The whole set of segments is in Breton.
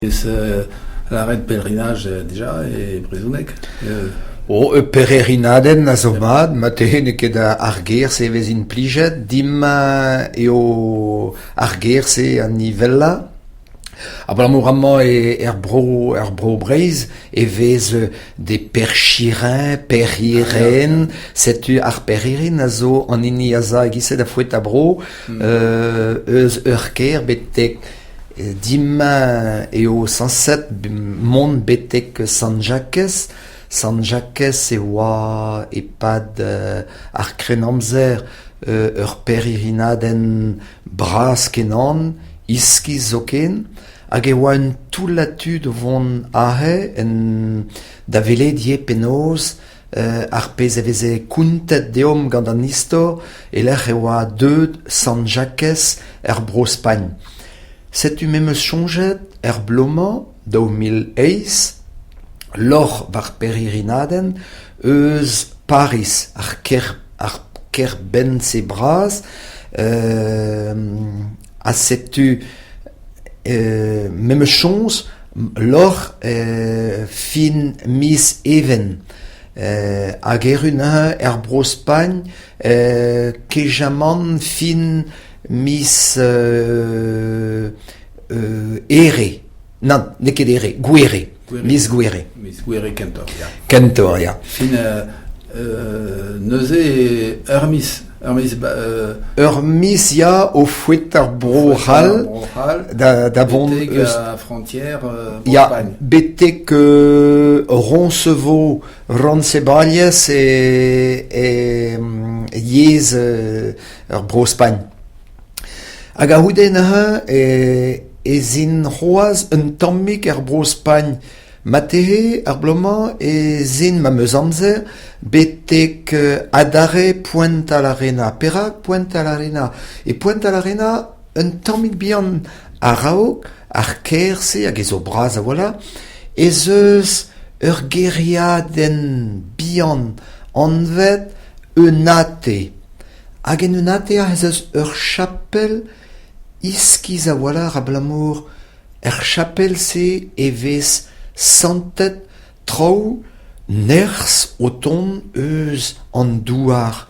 Ez lâret pèlerinaj dija e brezhoneg. Oh, ur pererinadenn a zo mat, marteze n'eo ket ar ger-se e vez implijet, dimp eo ar ger-se an nivellañ. Abalamour amañ er bro er bro Breizh e vez des perchirins, perc'hirin, setu ar perc'hirin a zo an hini a za e-giz-se da foetañ bro eus ur kêr betek Dimañ eo sañset mont betek Sant-Jakez. Sant-Jakez e oa e-pad ar Grennamzer ur perc'hirinadenn bras-kenañ, iskis zoken, hag e oa un toullad tud o vont aze en da welet ivez penaos ar pezh a veze kontet deomp gant an istor e-lec'h e oa deuet Sant-Jakez er Bro-Spagn. Setu me 'm eus soñjet er bloaz-mañ, 2008, lorc'h war perc'hirinadenn eus Pariz, ar kêr ar kêr-benn-se bras, ha setu me 'm eus soñj lorc'h fin miz Even hag erru neuze er Bro-Spagn kejamant fin miz Here. Nann, n'eo ket Here, Gouere. Miz Gouere. Miz Gouere kentoc'h, ya. Kentoc'h, ya. Fin neuze ur miz. Ur miz, Ur miz ya o foetañ ar Bro-C'hall da, da vont betek eus... ar frontière Ya, Bro-Spagn. betek Roncevaux, Roncesvalles e, e yezh ur Bro-Spagn. Hag a-c'houde neuze ez in c'hoazh un tammig er Bro-Spagn. Marteze ar bloaz-mañ ez in, ma 'm eus amzer, betek adarre Pointe-à-l'Arena. Perak Pointe-à-l'Arena? E Pointe-à-l'Arena, un tammig bihan a-raok ar kêr-se, hag ez zo bras a-walc'h, ez eus ur gêriadenn bihan anvet Eunate. Hag en Eunate ez eus ur chapel iskis a-walc'h abalamour er chapel-se e vez santet traoù nerzh o tont eus an douar.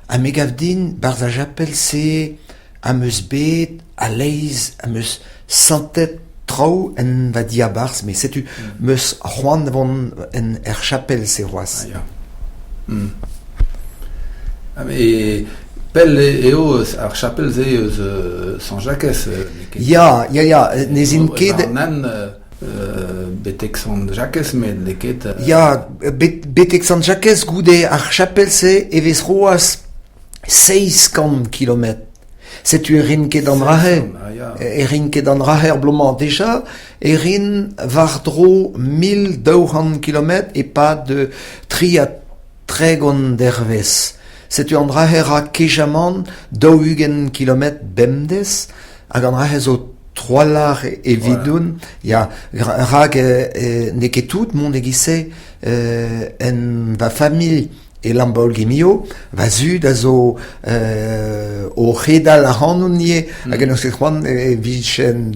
Ha me 'gav din 'barzh ar chapel-se am eus bet a-leizh, am eus santet traoù en va diabarzh, met setu 'm eus c'hoant da vont en er chapel-se c'hoazh. Ah, ya. Ah, mais pell eo ar chapel-se eus Sant-Jakez. Ya, ya, ya, n'ez int ket... War an betek Sant-Jakez, met n'eo ket... Ya, betek Sant-Jakez, goude ar chapel-se e vez c'hoazh 700 kilometr. Setu e rin ket an dra-se. E rin ket an dra-se er bloaz-mañ. Deja e rin war-dro 1200 kilometr e-pad 33 dervezh. Setu an dra-se ra kejamant 40 kilometr bemdez hag an dra-se zo trawalc'h evidon. Ya, rak n'eo ket tout mont e-giz-se en va familh. E Lambaol-Gemio, va zud a zo o c'hedal ac'hanon ivez hag en deus ket c'hoant e vijen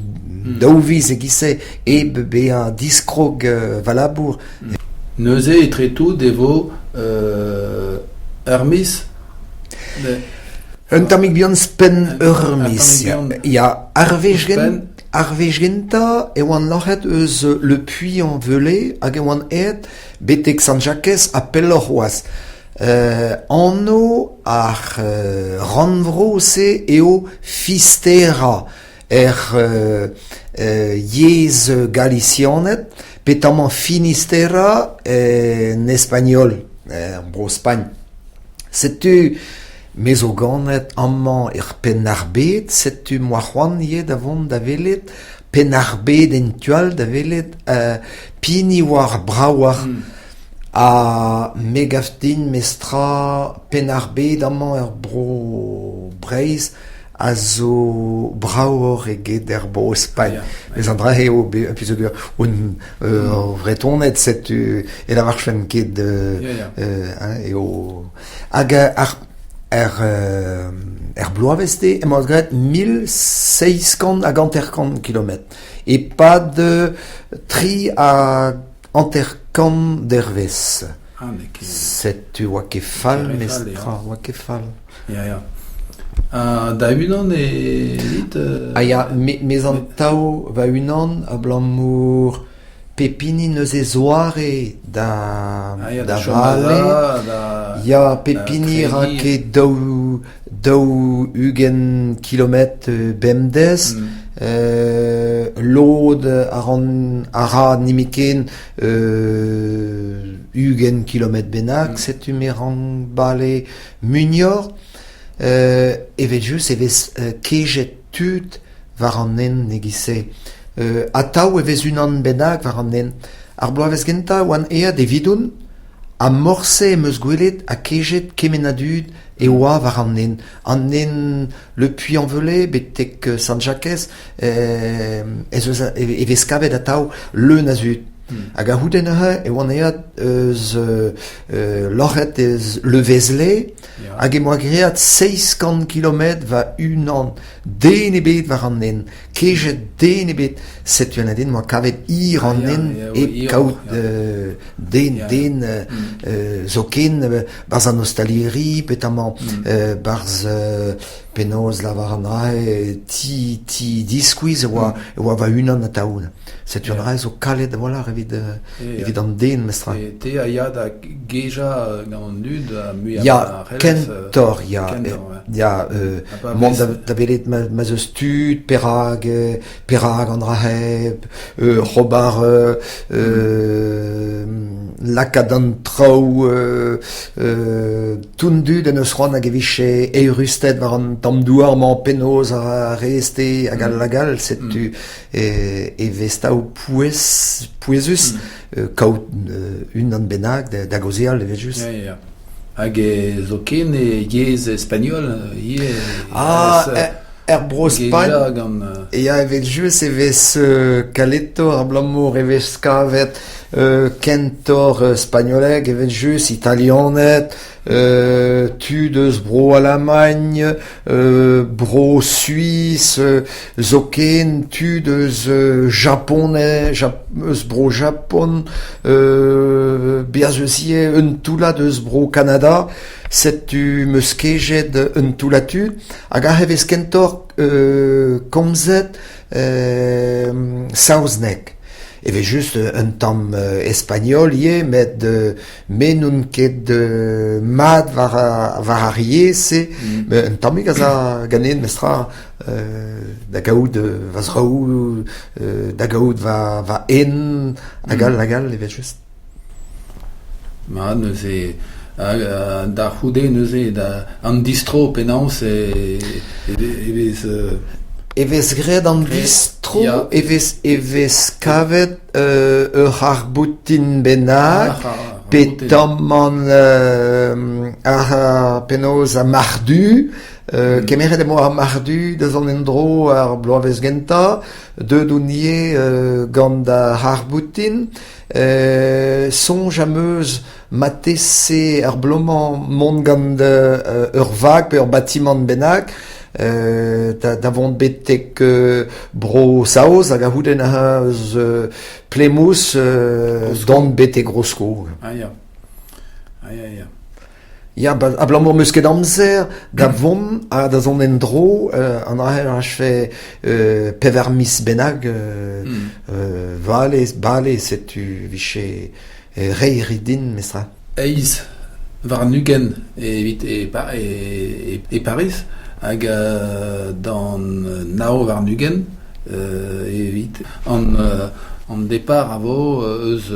daou viz e-giz-se hep bezañ diskrog va labour. Neuze etre tout e vo ur miz? Un tammig bihan ouzhpenn ur miz. Ya, ar wech ar wech gentañ e oan loc'het eus Le Puy-en-Velay hag e oan aet Betek Sant-Jakez ha pelloc'h c'hoazh. Anv ar rannvro-se eo Fisterra er yezh galisianed, petamant Finisterra en espagnol, er Bro-Spagn. Setu me zo ganet amañ er Penn-ar-Bed, setu 'm boa c'hoant ivez da vont da welet Penn-ar-Bed en tu all da welet pini oa ar bravoc'h ha me 'gav din mestra Penn-ar-Bed amañ er bro Breizh a zo bravoc'h eget er bro Spagn. Mes an dra-se eo peogwir on ur Vretoned setu e lavarfen ket eo. Hag ar. Er, er bloavezh-se em boa graet 1750 kilometr e-pad 53 dervezh. Ah, n'eo ket... Setu 'oa ket fall N'eo ket re mes fall, tra, 'oa ket fall. Ya, ya. Ha da-unan e dit Ah ya, me, mes an tav va-unan abalamour pep hini 'neus e zoare da, Ah ya, da da chom vale. a-za, da Ya, pep da hini 'ra kregiñ. ket daou, 40 kilometr bemdez. Lod a ran a ra nemetken 20 kilometr bennak, setu me 'rank bale muioc'h. Evel-just e vez kejet tud war an hent e-giz-se. Atav e vez unan bennak war an hent. Ar bloavezh gentañ e oan aet evidon ha morse em eus gwelet ha kejet kement a dud e oa war an hent. An hent Le Puy-en-Velay betek Sant-Jakez ez eus e vez kavet atav leun a zud. Hag a-c'houde neuze e oan aet eus loc'het eus Le Vézelay hag em boa graet 700 kilometr va-unan, den ebet war an hent, kejet den ebet. Setu an den 'moa kavet hir an hent hep kaout den, den zoken 'barzh an ostaliri peotramant 'barzh penaos lavar an dra-se ti ti diskuizh e oa e oa va-unan atav. Setu an dra-se zo kalet a-walc'h evit evit an den memestra. E te a ya da gejañ gant an dud muiañ Ya, ma c'hellez. kentoc'h ya. Kentoc'h, ouais. Ya, Ha pa mont vez da, da welet ma, ma'z eus tud, perak, perak an dra-se, ober lakaat an traoù tout an dud en deus c'hoant hag e vije eürusted war an tamm douar-mañ penaos a rez-te hag all hag all, setu e vez atav pouez, pouezus kaout unan bennak da gaozeal evel-just. Ya, ya. Hag zoken e yezh spagnol ivez. Ah, er Bro-Spagn Gejañ gant ya evel-just e vez kaletoc'h abalamour e vez kavet kentoc'h spagnoleg evel-just, italianed, tud eus Bro-Alamagn, Bro-Suis, zoken tud eus Japonez, eus Bro-Japon, bezañ 'z eus ivez un toullad eus Bro-Kanada. Setu 'm eus kejet un toullad tud hag aze e vez kentoc'h komzet saozneg. Evel-just un tamm espagnol ivez met Me n'on ket mat war war ar yezh-se, met un tammig az a ganin memestra da gaout va zraoù, da gaout va va en hag all hag all evel-just. Ma neuze da c'houde neuze da an distro penaos e e vez E vez graet an distro, e vez e vez kavet ur c'harr-boutin bennak petamant ar penaos ar marc'h-du. Kemeret em boa ar marc'h-du da zont en-dro ar bloavezh gentañ. Deuet on ivez gant ar c'harr-boutin. Soñj am eus marteze ar bloaz-mañ mont gant ur vag pe ur batimant bennak da vont betek Bro-Saoz hag a-c'houde neuze eus Plymouth dont betek Rosko. Ah ya. Ah ya, ya. Ya, ba abalamour 'meus ket amzer da vont ha da zont en-dro an dra-se a rachfe pevar miz bennak vale, bale, setu 'vije reiñ 'rit din memestra. 28 evit e, e, e Pariz hag d'an 29 evit an, an depart a vo eus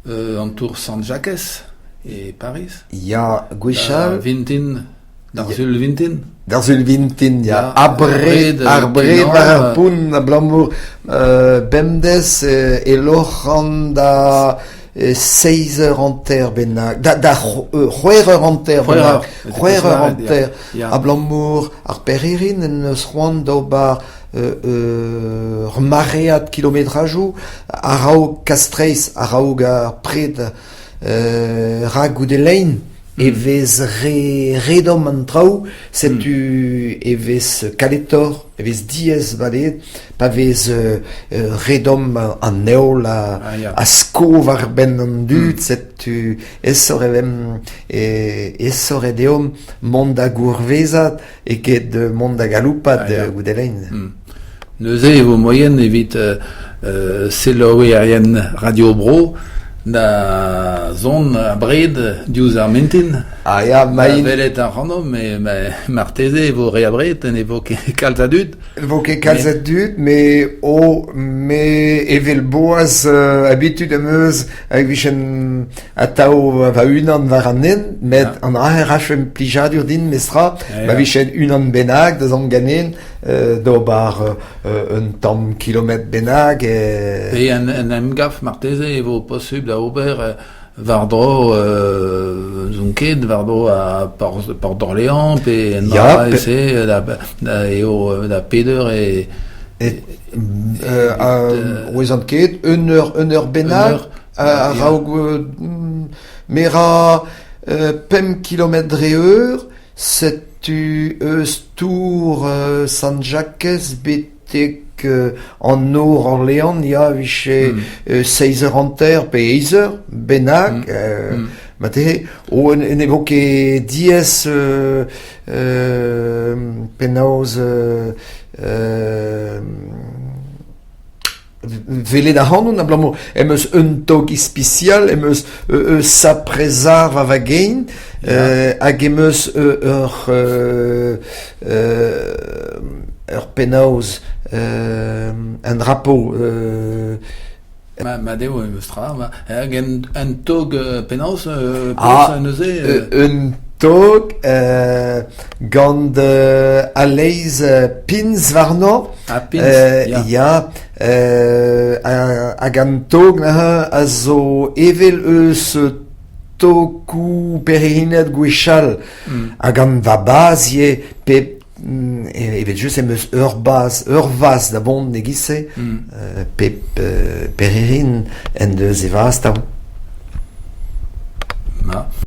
an tour Sant-Jakez e Pariz. Ya, gwechall. Vintin, d'ar sul vintin. D'ar sul vintin, ya. Abred, ar bred war ar pont abalamour bemdez e loc'han da seizh eur hanter bennak, da, da c'hwec'h eur hanter bennak, c'hwec'h eur hanter, abalamour ar perc'hirin en deus c'hoant d'ober ur maread kilometrajoù a-raok kastreiz, a-raok ar pred, rak goude lein. E vez re re domm an traoù, setu e vez kaletoc'h, e vez diaes baleet pa vez re domm an heol a sko war-benn an dud, setu aesoc'h e vemp aesoc'h eo deomp mont da gourvezañ eget mont da galoupat goude lein. Neuze e vo moaien evit selaouerien Radio Bro da zont abred diouzh ar mintin. Ah ya, Da welet ac'hanomp, met marteze e vo re abred, ne vo ket kalz a dud. Ne vo ket kalz a dud, met oh, me evel boaz abitud am eus hag vijen atav va-unan war an hent, met an dra-se 'rafe plijadur din memestra, ma vijen unan bennak da zont ganin d'ober un tamm kilometr bennak. Pe en emgav marteze e vo posubl da ober war-dro n'ouzon ket, war-dro a Port d'Orléans pe en dra-se eo da pet eur e... Ouezan ket, un eur bennak a-raok me ra 5 kilometr dre eur, setu eus tour Sant-Jakez betek an nor Orlean ya 'vije seizh eur hanter pe eizh eur bennak marteze. Oh ne vo ket diaes penaos welet ac'hanon abalamour em eus un tog ispisial, em eus ur sapre sav war va gein hag em eus ur ur penaos un drapeau. Ma deo memes tra, hag un tog penaos neuze? Un tog gant a-leizh pins warnañ. Ah, pins, ya. Ya, hag an tog neuze a zo evel eus tokoù pere'hined gwechall. Ha gant va bazh ivez, pep evel-just em eus ur bazh, ur vazh da vont e-giz-se. Pep pere'hin en deus e vazh tamm. Ma.